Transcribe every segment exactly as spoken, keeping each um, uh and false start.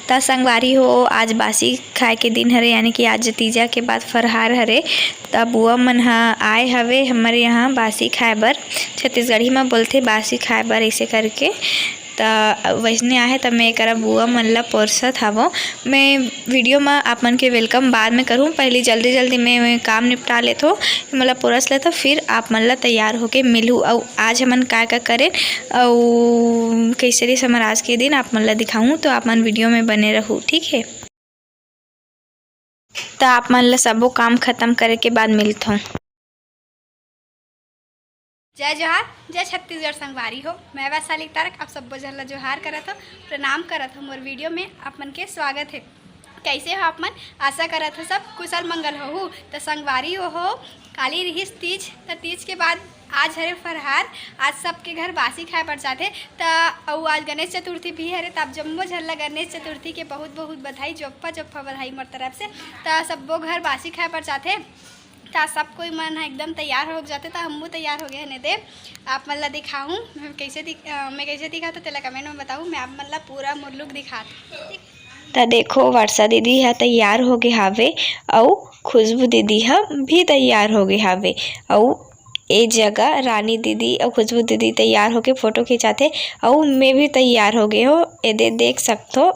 त संगवारी हो, आज बासी खाए के दिन हरे, यानी कि आज तीजा के बाद फरहार हरे। त बुआ मन ह आए हवे हमर यहाँ बासी खाए बर। छत्तीसगढ़ी म बोलथे बासी खाए बर, ऐसे करके। त वैसने आहे, त मैं एकरा बुआ मन ला परोसत हवं। मैं वीडियो म आप मन के वेलकम बाद में करूँ, पहली जल्दी जल्दी मैं काम निपटा लेथों, मोला परोस लेथों, फिर आप मन ला तैयार होके मिलहूँ। अउ आज हमन का का करेन अउ कैसे रहिस हमर आज के दिन, आप मन ला दिखाहूँ, तो आप मन वीडियो में बने रहू, ठीक है। त आप मन ला सबो काम खत्म करे के बाद मिलथों। जय जोहार, जय छत्तीसगढ़ संगवारी हो। मैं वैशाली तारक आप सब्बो झन ला जोहार करत हो, प्रणाम करत हो। मोर वीडियो में आप मन के स्वागत है। कैसे हो आप मन? आशा करत हो सब कुशल मंगल होहू। त संगवारी हो, हो काली रिहिस तीज, त तीज के बाद आज हरे फरहार। आज सबके घर बासी खाए बर जाथे। त अउ आज गणेश चतुर्थी भी हरे, त आप जम्मो झन ला गणेश चतुर्थी के बहुत बहुत बधाई, जोप्पा जोप्पा बधाई मोर तरफ से। त सब्बो घर बासी खाए बर जाथे। त सब कोई मन ह एकदम तैयार हो जाथे, त हमहू तैयार हो गए हन। एदे आप मन ला दिखाहूँ मैं कैसे दिख, अ, मैं कैसे दिखात हो, तेला कमेंट में बताहू। मैं आप मन ला पूरा मोर लुक दिखात हूँ। त देखो, वर्षा दीदी ह तैयार हो गे हावे अउ खुशबू दीदी ह भी तैयार हो गे हावे। अउ ए जगह रानी दीदी अउ खुशबू दीदी तैयार होके फोटो खिंचाथे। अउ मैं भी तैयार हो गे हो, एदे देख सकथो।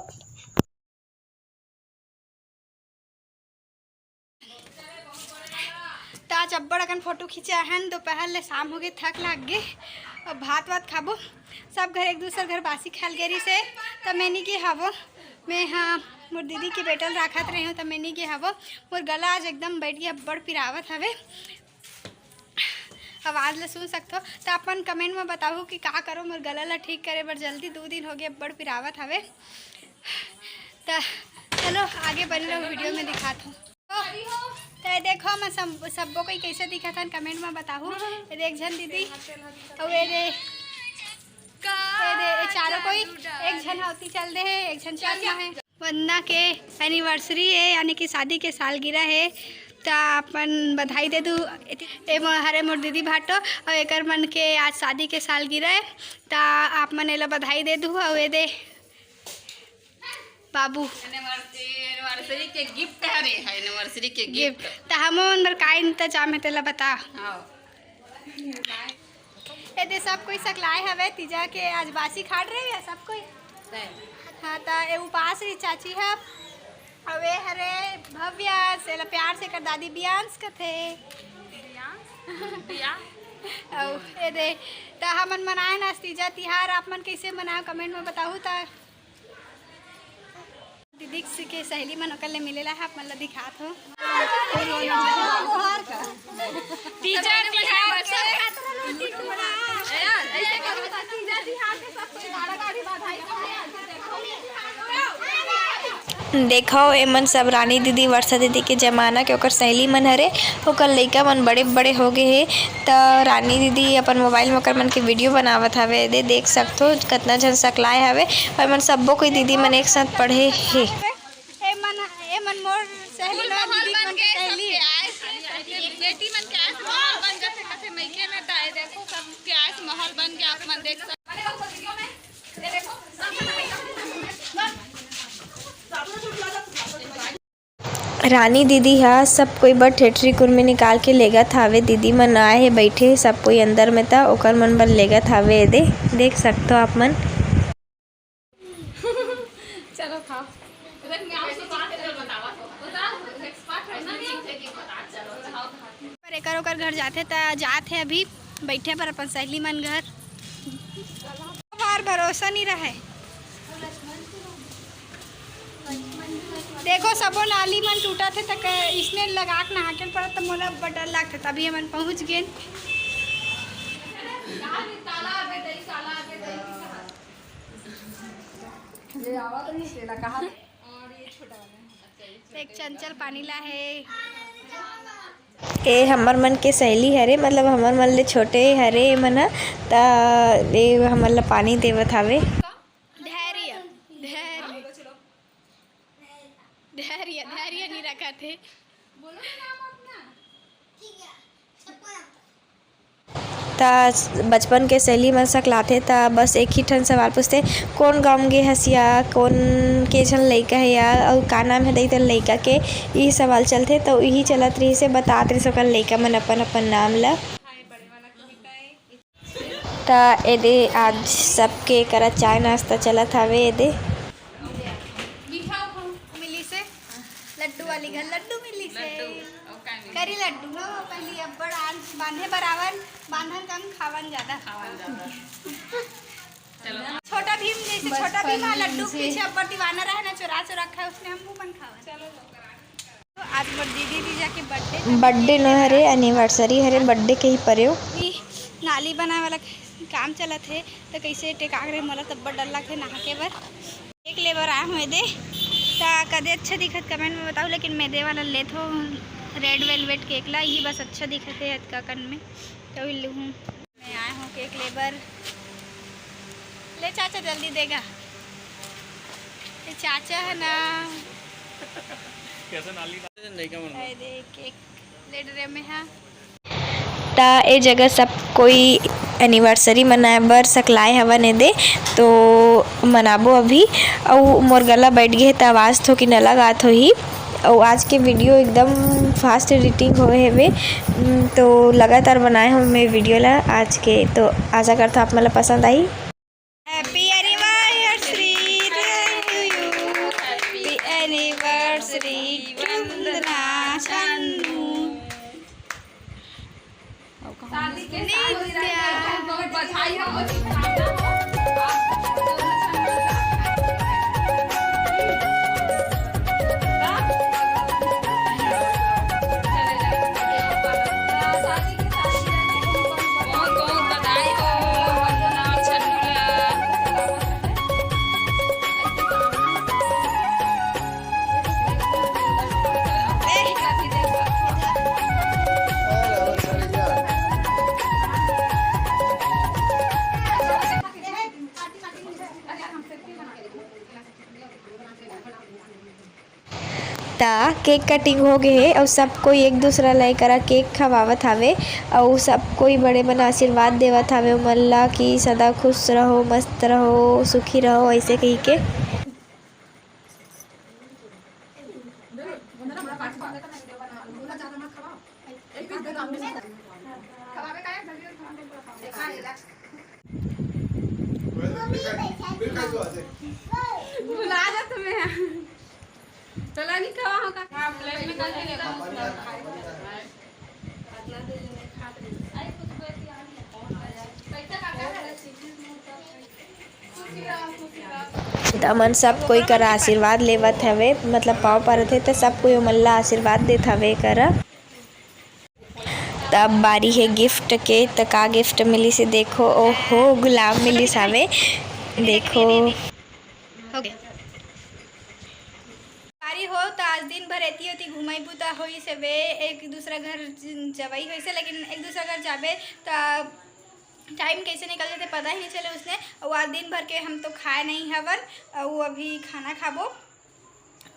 त आज अब्बड़ अकन फोटो खिंचाए हन, दोपहर ले शाम हो गे, थक लाग गे। अब भात वात खाबो। सब घर एक दूसर घर बासी खाल गे रिहिस हे, त मैं नी गे हवो। मैं हा मोर दीदी के बेटा ल राखत रहे हूँ, त मैं नी गे हवो। मोर गला आज एकदम बैठ गे, अब्बड़ पिरावत हवे। आवाज ला सुन सकथो, त अपन कमेंट में बताहू कि का करो मोर गला ला ठीक करे बर जल्दी। दू दिन हो गे, अब्बड़ पिरावत हवे। त चलो आगे बने रहो, वीडियो में दिखात हूँ। त ये देखो, मैं सब, सब्बो कोई कैसे दिखत हन, कमेंट में बताहू। ये दे एक झन दीदी, अउ ये दे, ये दे, ये चारों कोई एक झन होती चल दे हे, एक झन चल रहा है। वंदना के एनिवर्सरी है, यानी कि शादी के सालगिरह है, त अपन बधाई दे दू। ए म-, हरे मोर दीदी भाटो, अउ एकर मन के आज शादी के सालगिरह है, त आप मन एला बधाई दे दू। अउ ये दे बाबू। एनिवर्सरी, एनिवर्सरी के गिफ्ट हरे, है एनिवर्सरी के गिफ्ट। गिफ्ट। त हमन बर का इंतजाम है, तेला बता। हाँ। ये दे सब कोई सकलाए हवे, तीजा के आज बासी खाट रहे है सब कोई। नहीं। हाँ, त ये उपास रही चाची ह। अउ ये हरे भव्यांश, एला प्यार से कर दादी बियांश कथे। बियांश? बिया? अउ ये दे, त हमन मनाए न आज तीजा तिहार, आप मन कैसे मनाए, कमेंट में बताहू त। दीदी के सहेली मन ओकर ले मिले ला है, आप मन ला दिखात हो। तीजा तिहार के देखो, एमन सब रानी दीदी, वर्षा दीदी के जमाना के ओकर सहेली मन हरे। ओकर लइका मन बड़े-बड़े हो गे हे, त रानी दीदी अपन मोबाइल म ओकर मन के वीडियो बनावत हवे। दे देख सकथो, कतना झन सकलाए हवे। अउ एमन सब्बो कोई दीदी मन एक साथ पढ़े हे। एमन, एमन मोर सहेली मन, दीदी मन के सहेली। बेटी मन के आइस माहौल बन जाथे, कथे मइके में त ए देखो, सबके आइस माहौल बन के आप मन देख सकथो। रानी दीदी ह सब कोई बर ठेठरी कुरमी निकाल के लेगत हावे। दीदी मन आए हे, बइठे हे सब कोई अंदर में, त ओकर मन बर लेगत हावे। एदे देख सकथो आप मन। चलो खाओ। पर एकर ओकर घर जाथे, त जात हे अभी बइठे बर अपन सहेली मन घर। बार भरोसा नहीं रहे। देखो, सबो नाली मन टूटत हे, त क-, इसने लगा के नहा के पड़त, त मोला बड़ डर लागथे, तभी हमन पहुंच गेन। एक चंचल पानी ला हे। ए हमर मन के सहेली हरे, मतलब हमर मन ले छोटे हरे ए मन ह, त ए हमर ला पानी देवत हावे। धैर्य, धैर्य, धैर्य, धैर्य नहीं रखत हे। त बचपन के सहेली मन सकलाथे, त बस एक ही ठन सवाल पूछथे, "कोन गाँव गे हस या, कोन के झन लइका हे या, अउ का नाम हे दई तोर लइका के?" इही सवाल चलथे, त इही चलत रहिसे, बतात रहिस ओकर लइका मन अपन-अपन नाम ल। त एदे आज सबके करा चाय नाश्ता चलत हवे एदे। मिठाऊ खाऊ मिली से, लड्डू वाली घर लड्डू मिली से। लड्डू, अउ का मिली? करी लड्डू हो, पहली अब्बड़ आज बांधे बराबर, बांधन कम, खावन ज्यादा। खावन ज्यादा। चलो। छोटा भीम जैसे, छोटा भीम हा लड्डू के पीछे अब्बड़ दीवाना रहे ना, चोरा चोरा खाए, उसने हमहू मन खावन। चलो। तो आज मोर दीदी जीजा के birthday birthday नो हरे, anniversary हरे, birthday के ही परेव। ई नाली बनाए वाला काम चलत हे, त कइसे टेकाक रहे, मोला तब्बड़ डर लगथे नहा के बर। Cake ले बर आए हूँ एदे, त कदे अच्छा दिखत comment में बताओ, लेकिन मैं दे वाला लेत हूँ red velvet cake ला, यही बस अच्छा दिखत हे अतका कन में, तो ही लूँ। मैं आए हूँ cake ले बर। ले चाचा, जल्दी देगा। ये चाचा है ना। कैसे नाली लइका मन। ए दे, cake ले डरे में हा। त ए जगह सब कोई anniversary मनाए बर सकलाए हवन एदे, तो मनाबो अभी। अउ मोर गला बैठ गे हे, त आवाज़ थोकिन अलग आत होही। अउ आज के video एकदम fast editing होए हेवे, उम, तो लगातार बनाए हूँ मैं video ला आज के, तो आशा करता आप मन ला पसंद आई। Happy anniversary to you, happy anniversary वंदना छन्नू। नित्या। त cake cutting हो गे हे अउ सब कोई एक दूसरा ला एकरा cake खवावत हावे अउ सब कोई बड़े मन आशीर्वाद देवत हावे ओमन ला कि सदा खुश रहो, मस्त रहो, सुखी रहो, ऐसे कहिके। भुला जात मैं। चला नहीं खावा हो का? हाँ, plate में करके ले लो। त मन सब कोई करा आशीर्वाद लेवत हवे, मतलब पाँव परत हे, त सब कोई ओमन ला आशीर्वाद देत हवे करा। त अब बारी हे gift के, त का gift मिलिस हे देखो, ओहो, गुलाब मिलिस हावे, देखो। हो गया। बारी हो त आज दिन भर एती ओती घुमई बुता होइस हवे, एक दूसरा घर ज-, जवई होइस हे, लेकिन एक दूसरा घर जाबे त time कैसे निकल जाथे पता ही नहीं चले उसने। अउ आज दिन भर के हम तो खाए नहीं हवन, अउ अभी खाना खाबो।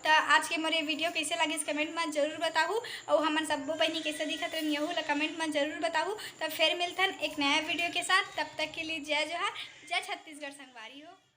त आज के मोर ये video कैसे लगिस comment में जरूर बताहू, अउ हमन सब्बो बहिनी कैसे दिखत रहन यहू ला comment में जरूर बताहू। त फिर मिलथन एक नया video के साथ, तब तक के लिए जय जोहार, जय छत्तीसगढ़ संगवारी हो।